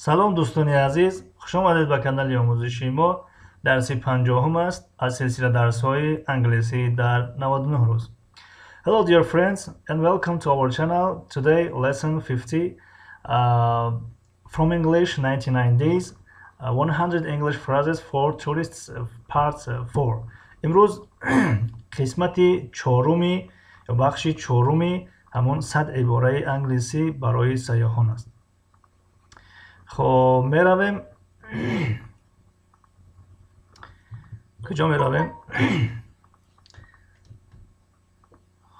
Салом, дӯстони азиз, хуш омадед ба канали омӯзишии мо. Дарси 50-ум аст аз силсила дарсҳои англисӣ дар 99 рӯз. Hello, dear friends, and welcome to our channel. Today, lesson 50 from English 99 days, 100 English phrases for tourists, part 4. Имрӯз қисмати чоруми ё бахши чоруми ҳамон 100 ибораи англисӣ барои сайёҳон аст. Хоб, меравем. Куҷо меравем?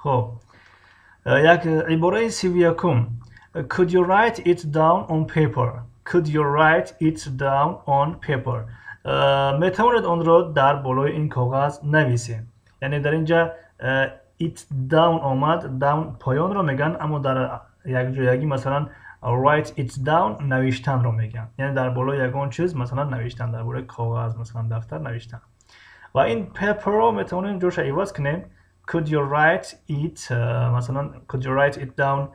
Хоб, як ибораи 31-ум. Could you write it down on paper? Could you write it down on paper? Метавонед онро дар болои ин коғаз нависед. Яъне дар инҷа it down омад, down поёнро мегӯянд, аммо дар якҷоягӣ, масалан, write it down навиштанро мегӯянд. Яъне дар болои ягон чиз, масалан, навиштан, дар болои коғаз, масалан, дафтар навиштан. Ва ин paper-ро метавонем ҷоша иваз кунем. Could you write it, масалан, could you write it down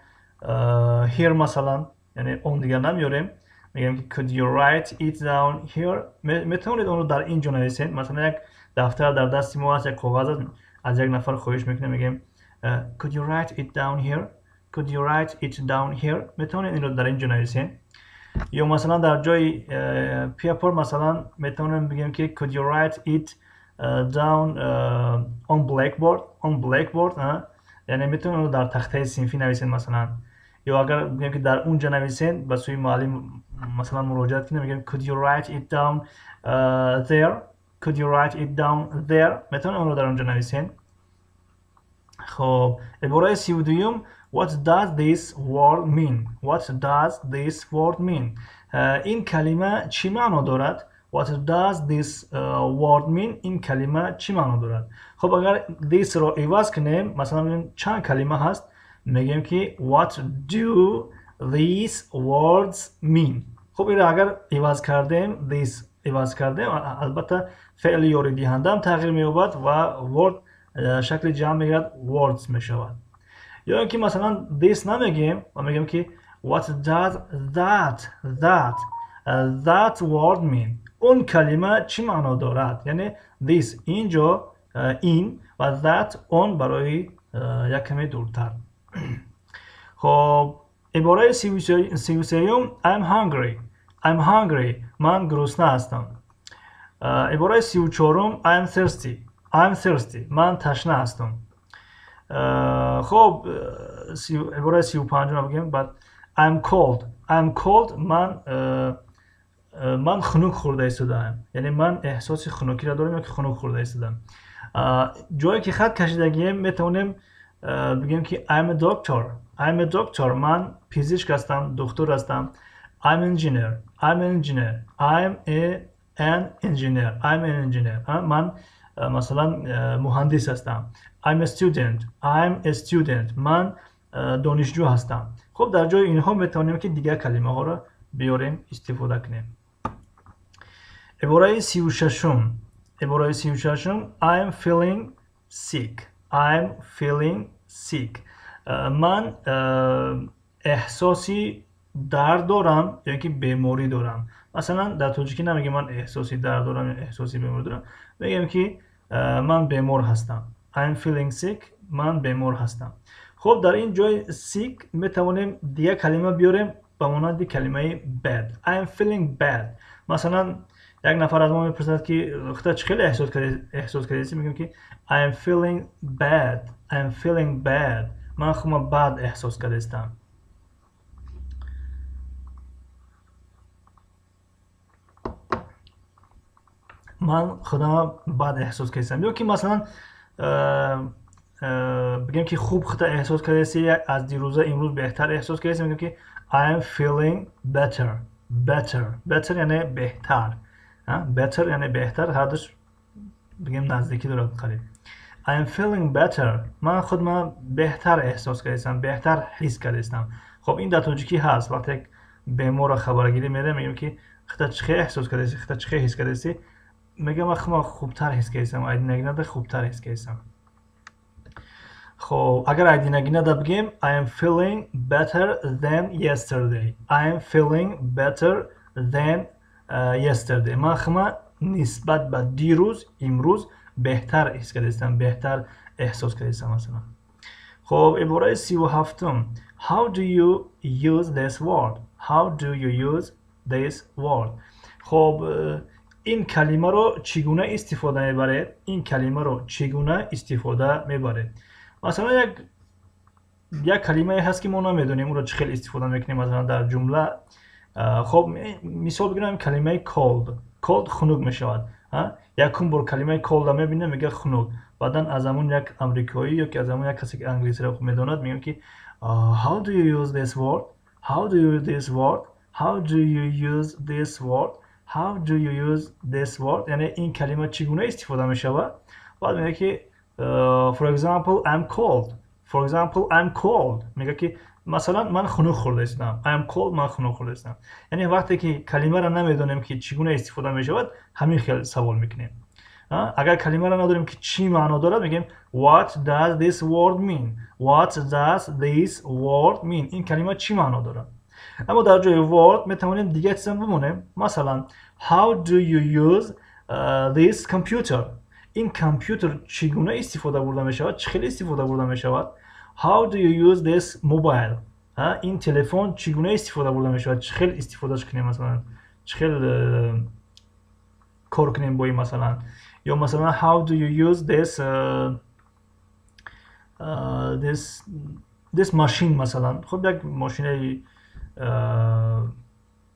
here, масалан, яъне он дигар намеёрем. Мегӯем ки could you write it down here? Метавонед онро дар ин ҷо нависед. Масалан, як дафтар дар дасти мо аст, як коғаз аст, аз як нафар хоҳиш мекунем, мегӯем: "Could you write it down here? Could you write it down here?" Метавонед инро дар ин ҷо нависед. Ё масалан, дар ҷои paper, масалан, метавонем бигӯем ки could you write it down on blackboard? On blackboard, яъне метавонед онро дар тахтаи синфӣ нависед, масалан. Ё агар бигӯем ки дар он ҷо нависед, ба сӯи муаллим, масалан, муроҷиат кунем, мегӯем: "Could you write it down there? Could you write it down there?" Метавонед онро дар он ҷо нависед. Хоб, ибораи 32-юм. What does this word mean? What does this word mean? Ин калима чӣ маъно дорад? What does this word mean? Ин калима чӣ маъно дорад? Хоб, агар this-ро иваз кунем, масалан, бибинем, чанд калима ҳаст, мегӯем ки what do these words mean? Хоб, инро агар иваз кардем, this иваз кардем, албатта феъли ёридиҳандаам тағйир меёбад ва word шакли ҷамъ мегирад, words мешавад. Ё ин ки, масалан, this намегӯем ва мегӯем ки what does that word mean? Он калима чӣ маъно дорад? Яъне this инҷо ин ва that он барои як каме дуртар. Хоб, ибораи 33-юм. I'm hungry. I'm hungry. Ман гурусна ҳастам. Ибораи 34-ум. I'm thirsty. I'm thirsty. Ман ташна ҳастам. Хоб, ибораи 35-умро бигӯем баъд. I'm cold. I'm cold. Ман хунук хӯрда истодаам, яъне ман эҳсоси хунукиро дорам ё ки хунук хӯрда истодаам. Ҷое ки хат кашидагием, метавонем бигӯем ки I'm a doctor. I'm a doctor. Ман пизишк ҳастам, духтур ҳастам. I'm engineer. I'm an engineer. I'm an engineer. I'm an engineer. Ман, масалан, муҳандис ҳастам. I'm a student. I'm a student. Ман донишҷӯ ҳастам. Хуб, дар ҷои инҳо метавонем ки дигар калимаҳоро биёрем, истифода кунем. Ибораи 36-ум. Ибораи 36-ум. I'm feeling sick. I'm feeling sick. Ман эҳсоси дард дорам ё ки беморӣ дорам. Масалан, дар тоҷикӣ намегем ман эҳсоси дард дорам ё эҳсоси беморӣ дорам, мегӯем ки ман бемор ҳастам. I'm feeling sick. Ман бемор ҳастам. Хуб, дар ин ҷои sick метавонем дигар калима биёрем ба монанди калимаи bad. I'm feeling bad. Масалан, як нафар аз мо мепурсад ки худат чӣ хеле эҳсос кардеси, мегӯем ки I'm feeling bad. I'm feeling bad. Ман худро бад эҳсос кардастам. Ман худамро бад эҳсос кардастам. Ё ки, масалан, бигем ки хуб худро эҳсос кардаси, аз дирӯза имрӯз беҳтар эҳсос кардаси, мегӯем ки I am feeling better. Better. Better яъне беҳтар. Better яъне беҳтар, ҳардуш бигем наздикӣ дорад қариб. I am feeling better. Ман худро беҳтар эҳсос кардастам, беҳтар ҳис кардастам. Хоб, ин дар тоҷикӣ ҳаст. Вақте як беморро хабаргирӣ мерем, мегӯем ки худат чӣ хел эҳсос кардаси, худат чӣ хел ҳис кардаси, мегӯям ман худро хубтар ҳис кардастам, айдинагинада хубтар ҳис кардастам. Хоб, агар айдинагинада бигем, I am feeling better than yesterday. I am feeling better than yesterday. Ман худма нисбат ба дирӯз имрӯз беҳтар ҳис кардаистам, беҳтар эҳсос кардаистам, масалан. Хоб, ибораи 37-ум: How do you use this word? How do you use this word? Хоб, ин калимаро чӣ гуна истифода мебаред? Ин калимаро чӣ гуна истифода мебаред? Масалан, як калимае ҳаст, ки мо намедонем, ӯро чӣ хел истифода мекунем, масалан, дар ҷумла. Хоб, мисол бигирем калимаи cold. Cold хунук мешавад. Якум бор калимаи cold мебинем, мега хунук. Баъдан аз ҳамон як амрикоӣ ё ки аз ҳамон як касе, ки англисиро хуб медонад, мегӯям, ки "How do you use this word? How do you use this word? How do you use this word? How do you use this word?" Яъне ин калима чӣ гуна истифода мешавад? Баъд мегӯяд, ки "For example, I'm cold. For example, I'm cold." Мегӯяд, ки масалан, ман хунук хӯрда истодам. I'm cold, ман хунук хӯрда истодам. Яъне вақте ки калимаро намедонем, ки чӣ гуна истифода мешавад, ҳамин хел савол мекунем. Агар калимаро надорем, ки чӣ маъно дорад, мегӯем: "What does this word mean? What does this word mean?" Ин калима чӣ маъно дорад? Аммо дар ҷои word метавонем дигар чизам бимонем. Масалан, how do you use this computer? Ин компютер чӣ гуна истифода бурда мешавад, чӣ хел истифода бурда мешавад? How do you use this mobile? Ин телефон чӣ гуна истифода бурда мешавад, чӣ хел истифодаш кунем, масалан, чӣ хел кор кунем бо ин, масалан? Ё масалан, how do you use this machine, масалан? Хуб, як мошинаи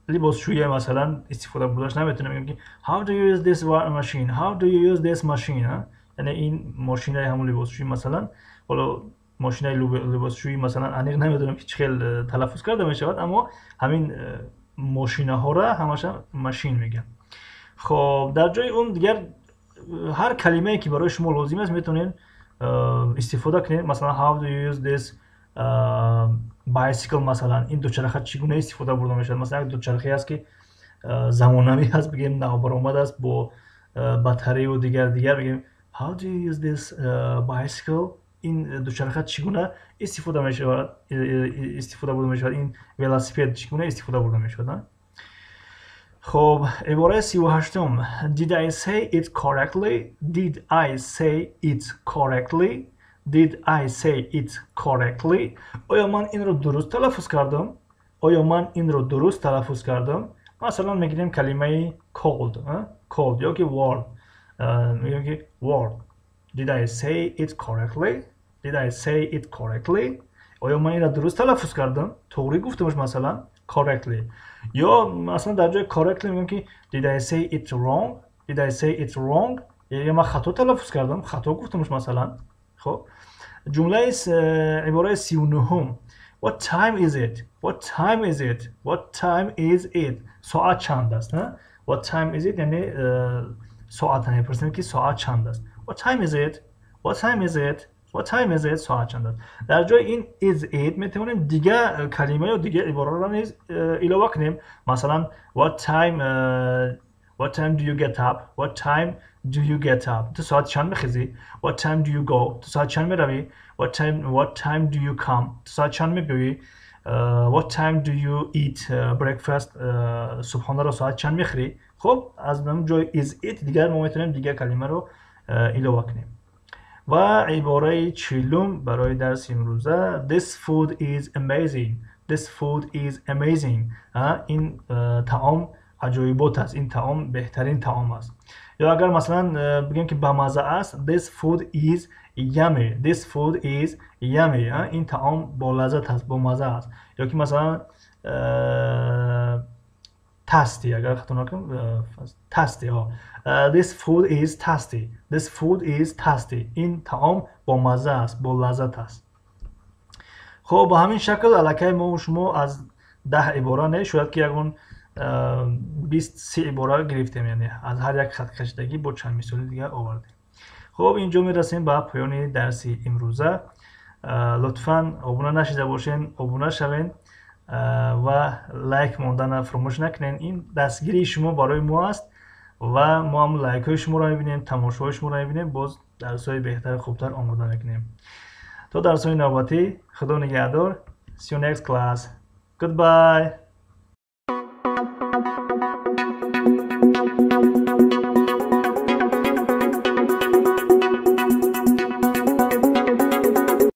либосшӯя, масалан, истифода бурдаш наметавонем, мегӯем, ки "How do you use this machine? How do you use this machine?" Яъне ин мошинаи ҳамон либосшӯӣ, масалан. Ҳоло мошинаи либосшӯӣ, масалан, аниқ намедонам, ки чӣ хел талаффуз карда мешавад, аммо ҳамин мошинаҳоро ҳамаша machine мегӯянд. Хоб, дар ҷои он дигар ҳар калимае, ки барои шумо лозим аст, метавонед истифода кунед. Масалан, how do you use this bicycle? Масалан, ин дучарха чӣ гуна истифода бурда мешавад? Масалан, як дучархе аст, ки замонавӣ аст, бигем, навбаромад аст, бо батарею дигар дигар. Мегӯем: "How do you use this bicycle?" Ин дучарха чӣ гуна истифода мешавад, истифода бурда мешавад? Ин велосипед чӣ гуна истифода бурда мешавад? Хоб, ибораи 38-ум: Did I say it correctly? Did I say it correctly? Did I say it correctly? Оё ман инро дуруст талаффуз кардам? Оё ман инро дуруст талаффуз кардам? Масалан, мегирем калимаи cold, cold ё ки word. Мегӯем, ки word. Did I say it correctly? Did I say it correctly? Оё ман инро дуруст талаффуз кардам, тоғрӣ гуфтамш, масалан, correctly? Ё масалан, дар ҷои correctly мегӯем, ки "Did I say it wrong? Did I say it wrong?" Ё ман хато талаффуз кардам, хато гуфтамш, масалан? Хоб, ҷумлаи ибораи 39-ум: What time is it? What time is it? What time is it? Соат чанд аст? What time is it? Яъне соата мепурсем, ки соат чанд аст. What time is it? What time is it? What time is it? Соат чанд аст? Дар ҷои ин is it метавонем дигар калима ё дигар ибораро низ илова кунем. Масалан, what time do you get up? What time do you get up? Ту соат чанд мехезӣ? What time do you go? Ту соат чанд меравӣ? What time do you come? Ту соат чанд мебиёӣ? What time do you eat breakfast? Субҳонаро соат чанд мехӯрӣ? Хуб, аз ҷои is it дигар мо метавонем дигар калимаро илова кунем. Ва ибораи 40-ум барои дарси имрӯза: This food is amazing. This food is amazing. Ин таом аҷоибот аст, ин таом беҳтарин таом аст. Ё агар, масалан, бигӯем, ки бамаза аст: This food is yummy. This food is yummy. Ин таом болаззат аст, бомаза аст. Ё ки, масалан, tasty, агар хато накунам, tasty. This food is tasty. This food is tasty. Ин таом бомаза аст, болаззат аст. Хуб, ба ҳамин шакл аллакай мо шумо аз 10 ибора не, шояд ки ягон 20-30 ибора гирифтем, яъне аз ҳар як хаткашидагӣ бо чанд мисоли дигар овардем. Хуб, инҷо мерасем ба поёни дарси имрӯза. Лутфан, обуна нашида бошен, обуна шавен ва лайк мондана фуромӯш накунед. Ин дастгирии шумо барои мо аст ва мо ҳам лайкҳои шуморо мебинем, тамошоҳои шуморо мебинем, боз дарсҳои беҳтару хубтар омода мекунем. То дарсҳои навбатӣ, Худо нигаҳдор. See you next class. Goodbye.